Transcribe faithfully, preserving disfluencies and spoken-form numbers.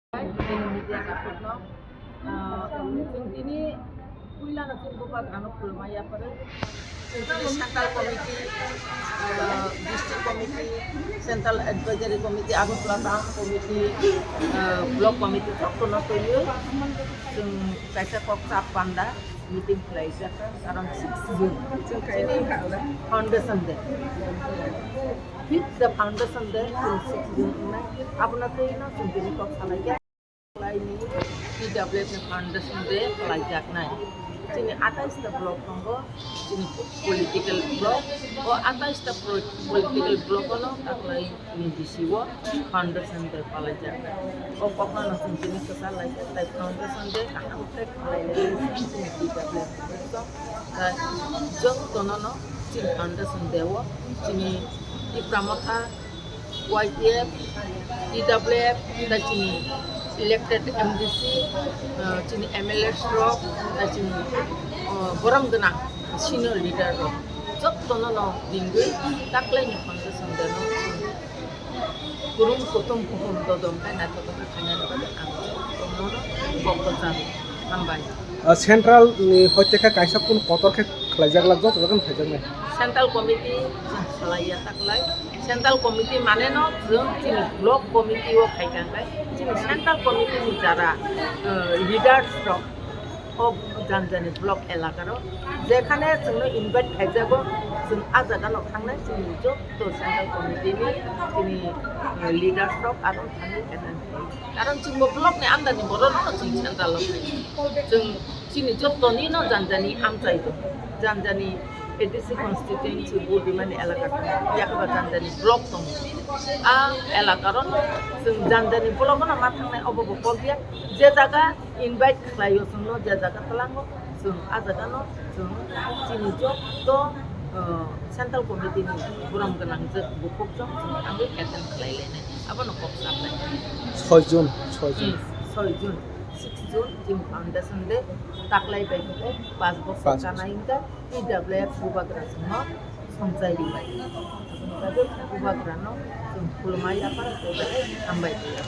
Chini media kaphikno, ah, chwng tini puilano chwng bubagrano khulumai yapharo. Chwng tini central committee, ah, district committee, central advisory committee, Agartala town committee, ah, block committee jotono twiwi chwng kaisa kok chap panda meeting khlaijak, karon six June chini foundation day. Fifth the foundation day, chini six June wngnai. Abono twi no chwng tini kok salaijak. Khlaini T W F ni foundation day khlaijaknai. Chini atais ta block tongo, chini political block. O atais ta pro-, political block ono taklai ni bisio foundation day palaijak. O kokno no chwng tini kwchar laikha, tai foundation day kaham khe khlai lai chini T W F ni. Jotono no chini foundation day o chini Tipra Motha, Y T F, T W F, tai chini elected M D C, ah, chini M L A rok, tai chini, ah, borom gwnang senior leader rok jotono no ringwi taklai ni foundation day no chini kurum kutum kuhum dodom khe naithotok khe khainani bagwi ang jotono no kok kwcharo hambai. Ah, central ni hoite khe kaisa kun kotor khe khlaijak lak joto joto khe phaijaknai. Central committee chwng khlaiya taklai. Central committee mane no chwng chini block committee o khai kha hwnkhe chini central committee ni jara, ah, leaders rok o janjani block elaka rok jekhane chwngno invite khaijago, chwng a jaga no thangnai, chini joto central committee ni chini, ah, leaders rok aro thangwi attend khlai. Karon chwngbo block ni under ni borok no chwng central o khai. Chwng chini joto ni no janjani amchai do. Janjani A D C constituency bo bimani elaka tongo. Yakaba janjani block tongo. A elaka ro no chwng janjani block no ma thangnai obo bo kok ya. Je jaga invite khlai o chwngno, je jaga twlango chwng a jaga no chwng chini joto, uh, central committee ni borom gwnang je bukhuk chwng chwng thangwi attend khlai lainai. Abono kok saplai. Soi June, soi June. Hmm, soi June, six June, chini foundation day, taklai bai khe pas bosor Pas bosor. Kanai wngkha, T W F bubagra chwngno somchai rwbai. Aboni bagwi bubagrano chwng khulumai yaphar khe hambai khlai.